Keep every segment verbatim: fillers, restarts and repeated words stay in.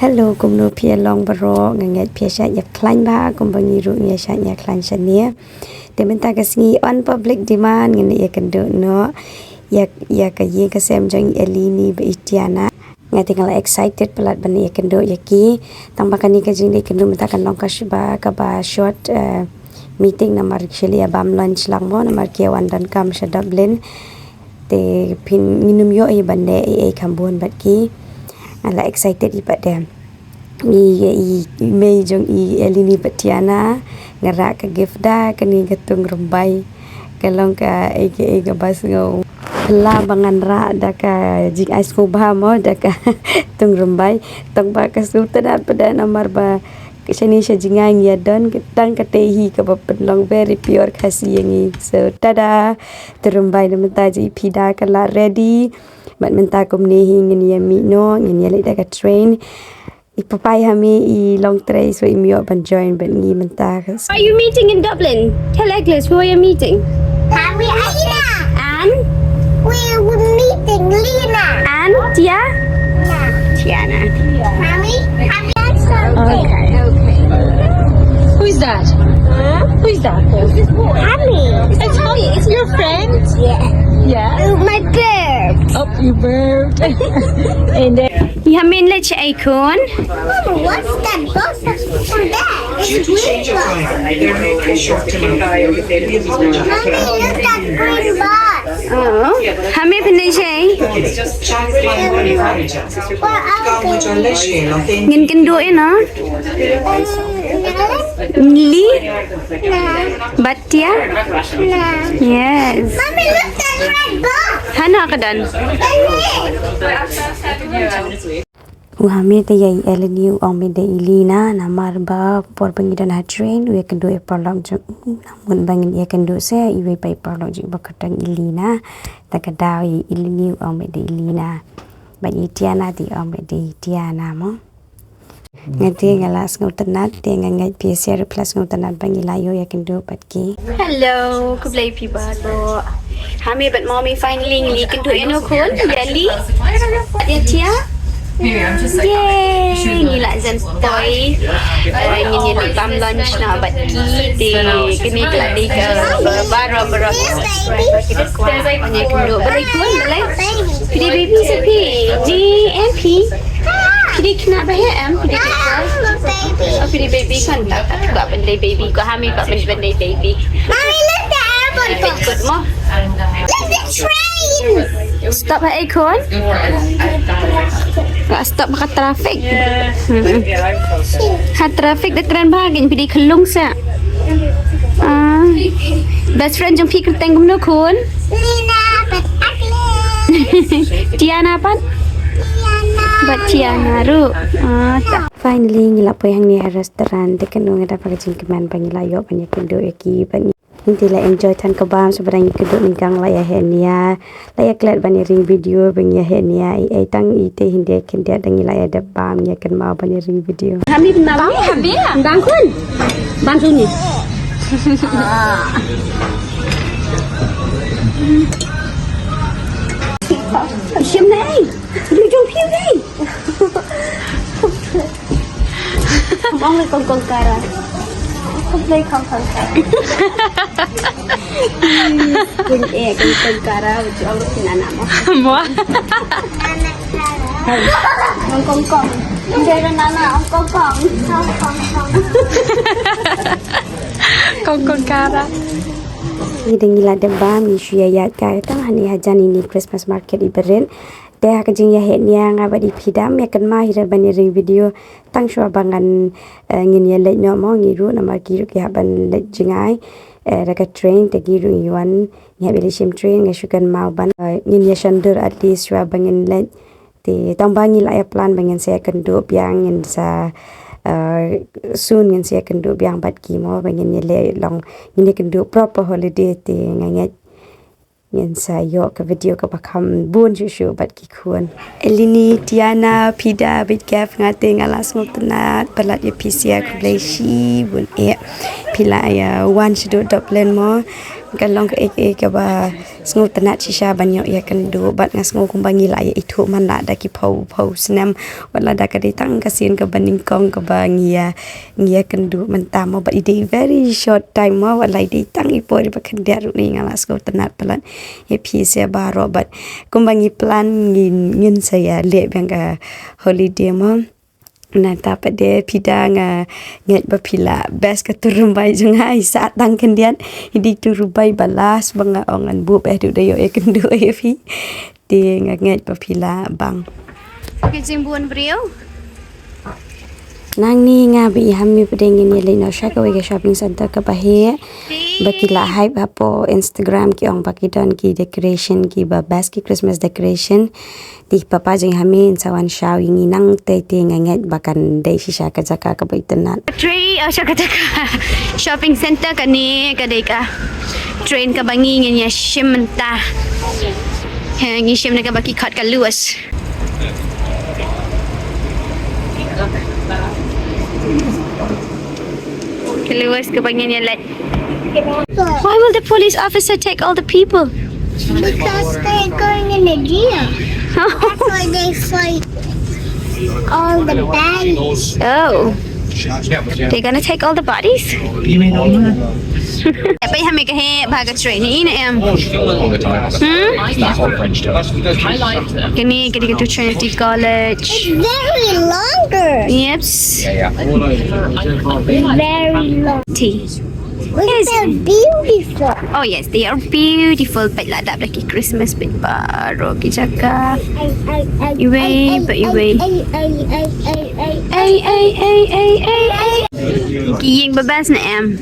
Hello, kumno phi ïa long baroh? Nga ngeit phi ïa shah ïa khlaiñ bha kumba ngi ruh ngi ïa shah ïa khlaiñ shane. Te mynta ka sngi on public demand ngan ïa kynduh noh ïa, ïa ka ïing ka sem jong i Eleni bad i Tiana. Nga te nga la excited palat ban ïa kynduh ïa ki. Tang ba kane ka jingïakynduh mynta kan long kaba, kaba short, eh, meeting namar ki shu leit ïa bam lunch lang mo namar ki wan donkam sha Dublin. Te phin ngin ym ïoh hi ban leh ei ei kham bun bad ki. Nga la excited hi pat de. I, i, i mei jong i Eleni bad Tiana nga rah ka gift da kane ka tung rymbai. Ka long ka ei ka ei kaba sngew phylla ba ngan rah da ka jingai sngewbha mo da ka tung rymbai. Tang ba ka sngewtynnat pat de namar ba shane sha jngai ngi ïa don tang katei hi kaba pynlong very pure Khasi ïa ngi. So tada, tung rymbai na mynta jong i Pida ka la ready. Bad mynta kumne hi ngin ïa mih noh, ngin ïa leit da ka train. I papai ha me i long trei so im ïoh ban join bad ngi mynta. Are you meeting in Dublin? Tell Agnes who are you meeting. Harry, Aina. And? We were meeting Lena. And Tia? Nah. Tiana. Harry, Harry. Okay. Who is that? Huh? Who is that? Harry. It's Harry. It's your friend? Yeah. Yeah. Uh, my bird. Oh, you burped. And then Ïa, men leh shaei khun? Mama, what's that box over there? It's a green box. Mommy, look at green box. Oh. Ha me pynleh shaei? Well, I was thinking Ngin kynduh ïa no? Li? Nah. Bad Tia? Nah. Yes. Mommy, look at red box. Hano ka don? Red. U Hami te ïa i Eleni u ong beit da i Lina namar ba por ba ngi don ha train u ïa kynduh ïa i paralok jong u, nang mut ba ngin ïa kynduh seh iwei pa i paralok jong u ba kyrteng i Lina. Te ka daw i Eleni u ong beit da i Lina. Bad i Tiana te i ong beit da i Tiana mo. Nga te nga la sngewtynnat te nga ngeit phi seh ruh phi la sngewtynnat ba ngi la ïoh ïa kynduh bad ki. Hello, khublei phi baroh. Hami bad Mommy finally ngi kynduh ïa no khun, ïa Li. Ïa Tia. Yay, ngi la jan poi. Eh, ngin ïa leit bam lunch noh bad ki te kane ka la dei ka baroh baroh. Ngi kynduh balei khun, balei? Phi dei baby sa phi. Ni em phi. Phi dei khynnah ba heh em, phi dei baby. Oh, phi dei baby kan. Kwah ban dei baby, kwah Hami kwah ban dei baby. Mommy, look the airport. Good mo. Look the train. Stop ha ei khun. Ka stop ha traffic. Ha traffic da kren ba ngin phi dei khyllung sa. Ah. Best friend jong phi kyrteng kumno khun? Lina bad Agnes. Tiana pat? Tiana. Bad Tiana ruh. Ah, ta. Finally ngi la poi hangne ha restaurant te kano nga da paka jingkmen ba ngi la ïoh ban ïa kynduh ïa ki bad ngi. Ngi te la enjoy than ka bam sa ba dang ïa kynduh ngi dang la ïa heh nia. La ïa klet ban ïa ring video ba ngi ïa heh nia. Ei ei tang i te hynde khyndiat dang ngi la ïa dep bam ngi ïa kynmaw ban ïa ring video. Hami bam. Bam khun. Bam suni. Shim nei. Lu jong phi nei. Mong le kong kong kara. Kong le kong kong kara. Kun e kong kong kara, uji ong le nana mo. Mo. Kong kong kong. Nana ong kong kong. Kong kong kara. Ngi dang ngi la dep bam ngi shu ïa ïaid kai tang hangne hajan ine Christmas market i Barit. Te ha ka jingïaheh nia nga bad i Pida ym ïa kynmaw hi ruh ban ïa ring video tang shuwa ba ngan, eh, ngin ïa leit noh mo ngi ruh namar ki ruh ki hap ban leit jngai, eh, da ka train te ki ruh ngi wan ngi hap ïa leit shim train nga shu kynmaw ban, eh, ngin ïa shon dur at least shuwa ba ngin leit. Te tang ba ngi la ïa plan ba ngin sa ïa kynduh biang ngin sa, eh, soon ngin sa ïa kynduh biang bad ki mo ba ngin ïa leh long ngin ïa kynduh proper holiday te nga ngeit ngin sa ïoh ka video kaba kham bun shuh shuh bad ki khun. Eleni, Tiana, Pida, bad Kev nga te nga la sngewtynnat palat ïa phi sha khublei shibun eh. Phi la ïa wan shaduh Dublin mo. Ka long kaei kaei kaba sngewtynnat shisha ban ïoh ïakynduh, bad nga sngew kumba ngi la ïa ithuh man la da ki phew phew snem, wat la da ka dei tang ka sien kaba nyngkong kaba ngi ïa, ngi ïakynduh mynta mo, bad i dei very short time mo, wat la i dei tang i por ba khyndiat ruh ne nga la sngewtynnat palat ïa phi sa baroh, bad kumba ngi plan ngin, ngin sa ïaleh biang ka holiday mo. Nangta pat de phi da nga ngeit ba phi la best ka tur rymbai jong nga, i sah tang khyndiat, i dei tur rymbai ba last ba nga ong ngan buh ba haduh da ïoh ïakynduh ïa phi. Te nga ngeit ba phi la bang. Ka jingbun briew. Nangne nga bad i Hami pat de ngin ïaleit noh sha kawei ka shopping center kaba heh. Ba ki la hype hapoh Instagram, ki ong ba ki don ki decoration kiba best, ki Christmas decoration. Te papa jong i Hami un sa wan shaw ïa ngi nangtei, te nga ngeit ba kan dei shisha ka jaka kaba itynnat. Trei, oh, sha ka jaka. Shopping center kane ka dei ka train kaba ngi ngin ïa shim mynta. He, ngi shim na kaba ki khot ka Lewis. Ka Lewis kaba ngin ïa leit. Why will the police officer take all the people? Because they're going in the jail. That's why they fight all the baddies. Oh. They're gonna take all the bodies? Peit ha me ka heh bha ka train, i ne em? Hmm? Kane ka dei ka tu Trinity College. It's very longer. Yeps. Very long. Tea. Look, they're beautiful. Oh yes, they are beautiful. Peit la dap da ki Christmas, peit baroh ki jaka. Iwei pa iwei. Ei, ei, ei, ei, ei. Ki ïing ba best ne em?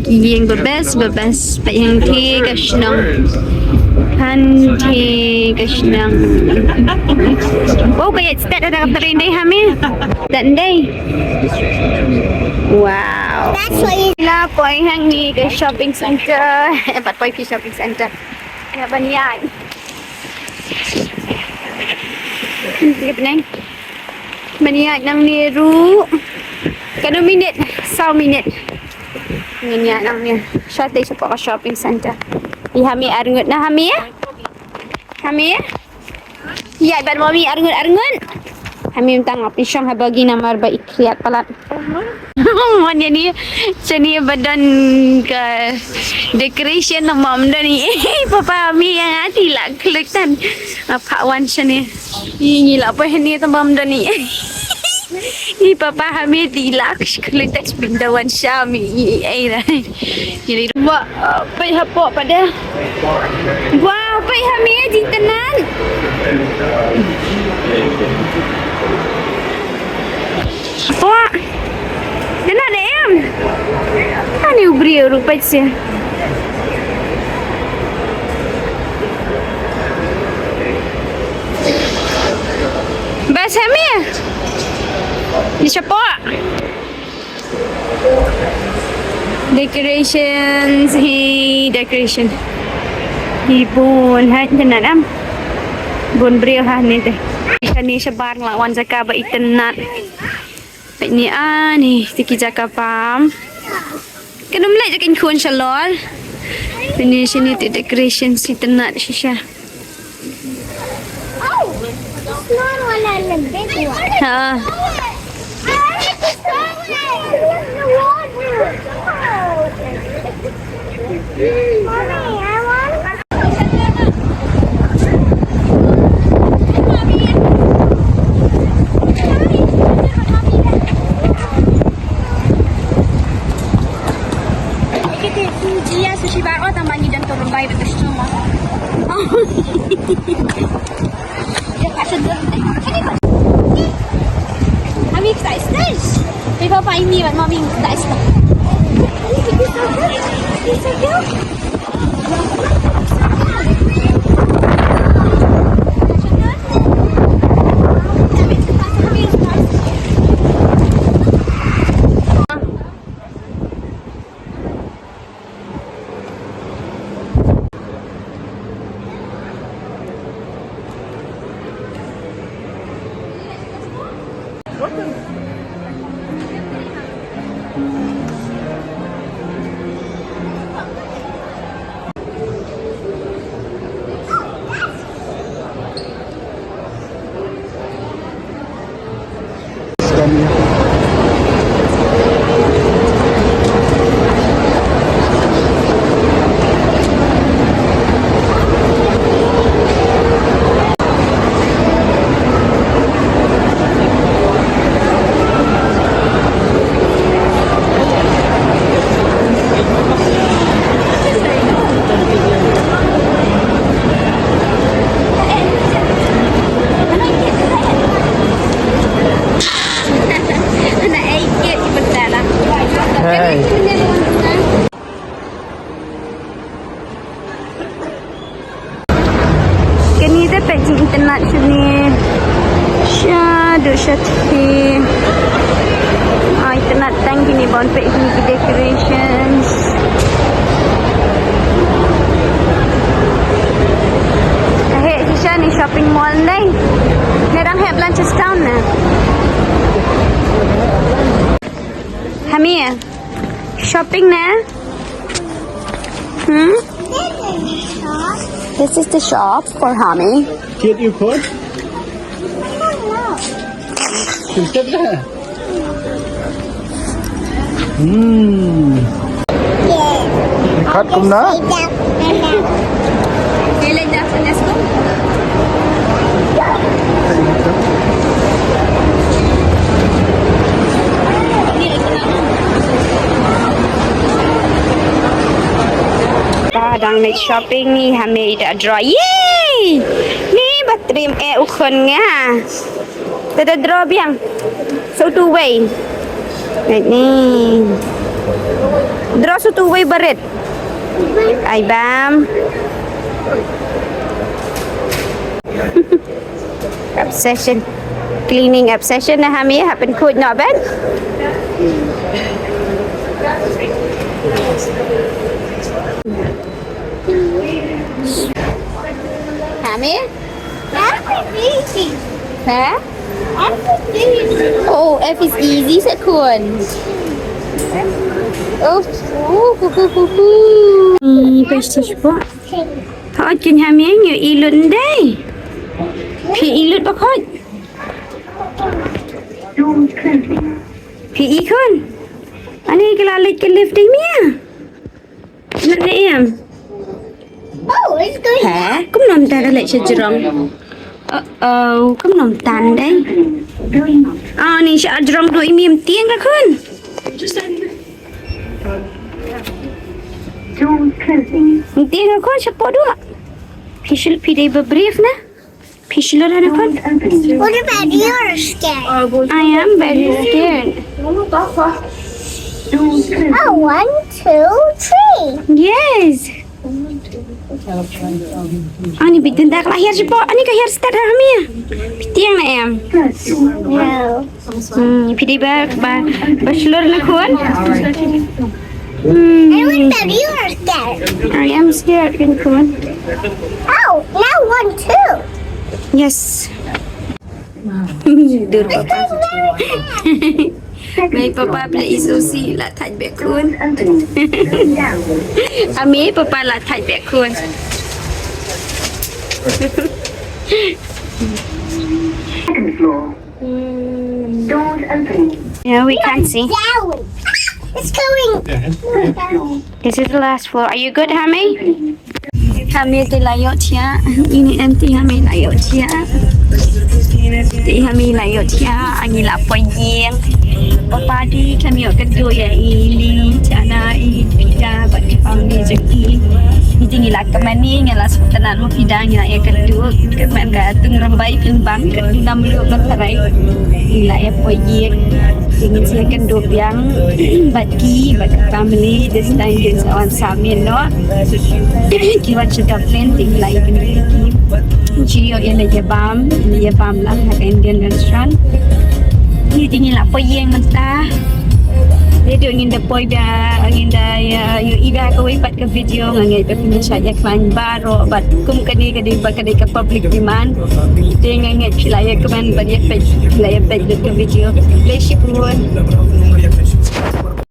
Ki ïing ba best, ba best. Peit hangtei ka shnong. Hangtei ka shnong. Wow, ka ïaid stet ha ka train dei, Hami? Stet dei. Wow. That's why you... La poi hangne ka shopping center. Eh, pat poi phi shopping center. Ïa ban ïaid. Ïa ban ïaid. Ban ïaid nangne ruh. Katno minit? Saw minit. Ngin ïaid nangne. Shatei shapoh ka shopping center. I Hami arngut na, Hami? Hami? Ïaid bad Mommy arngut arngut. Hami mynta nga pynshong ha buggy namar ba i khriat palat. Mon ïa ni, shane ba don ka decoration, na mom don i. Papa Hami ïa nga, ti lah khlek than. Nga phah wan shane. I ngi lah poi hangne, tang ba mom don i. I Papa Hami ti lah khlek than, spin da wan sha mi i ei ra. Ïa, wah, peit hapoh pat de. Wah, peit ha me, jingtynnat. Hapoh. Tynnat de em. Ani u briew ruh peit seh. Best ha me. Ni shapoh. Decorations hi, decoration. Hi bun ha itynnat em. Bun briew ha ne te. Kane shabar nga la wan jaka ba itynnat. Peit ni, ani te ki jaka pam. Kan ym leh jaka khun shalor. Kane shane te decorations itynnat shisha. Oh, the small one and the big one. Ha. I want the small one. I want the water. Mommy, I want... Jia sushi bar, oh, tang ba ngi don tu rymbai betul semua. Dia tak sedar. Kami excited. Papa ini buat Mommy excited. He's so good. He's so good. Hey. Kane te peit jingitynnad shane. Shaduh shathie. Ai, itynnad tang kine ba wan peit kine ki decorations. Ka heh shisha ne shopping mall ne. Ne dang heh Blanchardstown ne. Hami, shopping ne? Hmm? This is the shop for Hami. Kit, you could? Kit na. Hmm. Kat kumno? Ba dang leit shopping ni, Hami da draw. Yay! Ni ba trim eh u khun nga. Te da draw biang. Sa utu uwei. Ni. Draw sa utu uwei barit. Ai bam. Obsession. Cleaning obsession na Hami, ha pynkhuid noh ban. Hami? F is easy. Ha? F is easy. Oh, F is easy, sa khun. Oh, oh, hu, hu, hu, hu. Hmm, best is what? Hooid, kynja mieng, ïohi lut ndei. Phi i lut ba khoit. Phi i khun. Ani ka la leit ka lift dei mia. Lut ne em. Oh, it's going. He, kumno mynta ka leit sha jrong. Uh oh, kumno mynta dei. Ah, ni sha jrong do i mim tieng ka khun. Tieng ka khun sha podo. Phi shil phi dei ba brief na. Phi shlur hana khun. What about you're scared? I am very scared. Oh, one, two, three. Yes. Ani bitin da ka la hiar jipo. Ani ka hiar start ha mia. Phi tieng na em. No. Hmm, phi dei ba, ba, ba shlur na khun. Hmm. I want that you are scared. I am scared, kan khun. Oh, now one too. Yes. Dur papa. Mai papa pla isu si la thaj bek khun. Ami papa la thaj bek khun. Second floor. Hmm. Doors opening. Yeah, we can't see. Down. Ah, it's going. Yeah, it's, it's down. This is the last floor. Are you good, Hami? Hami te la ïoh thiah. Ini nanti Hami la ïoh thiah. Te Hami la ïoh thiah. Ani la poi ïeng. Papa di kami ïoh kynduh ïa i Li, Jana, i Pida, bad ki family jong i. Ni te ngi la kmen, ngi la sngewtynnat mo Pida, ngi la ïa kynduh. Kmen ka Tung Rymbai pynban ka Tung Namluh ka Tharai. Ngi la ïa poi ïeng. Te ngin sa ïa kynduh biang bad ki, bad ka family, this time ngin sa wan sa mih noh. Ki wan sha Dublin, te ngi la ïa kynduh ki. Ngi ïoh ïa leit ïa bam, ïa bam lang ha ka Indian restaurant. Te ngi la poi ïeng mynta. Te ngin da poi da, ngin da ïa, ïa ïohi da kawei pat ka video, nga ngeit ba phin da shait ïa khlaiñ baroh bad kum kane ka dei ba ka dei ka public demand. Te nga ngeit phi la ïa kmen bad ïa peit, phi la ïa peit lut ka video. Khublei shibun.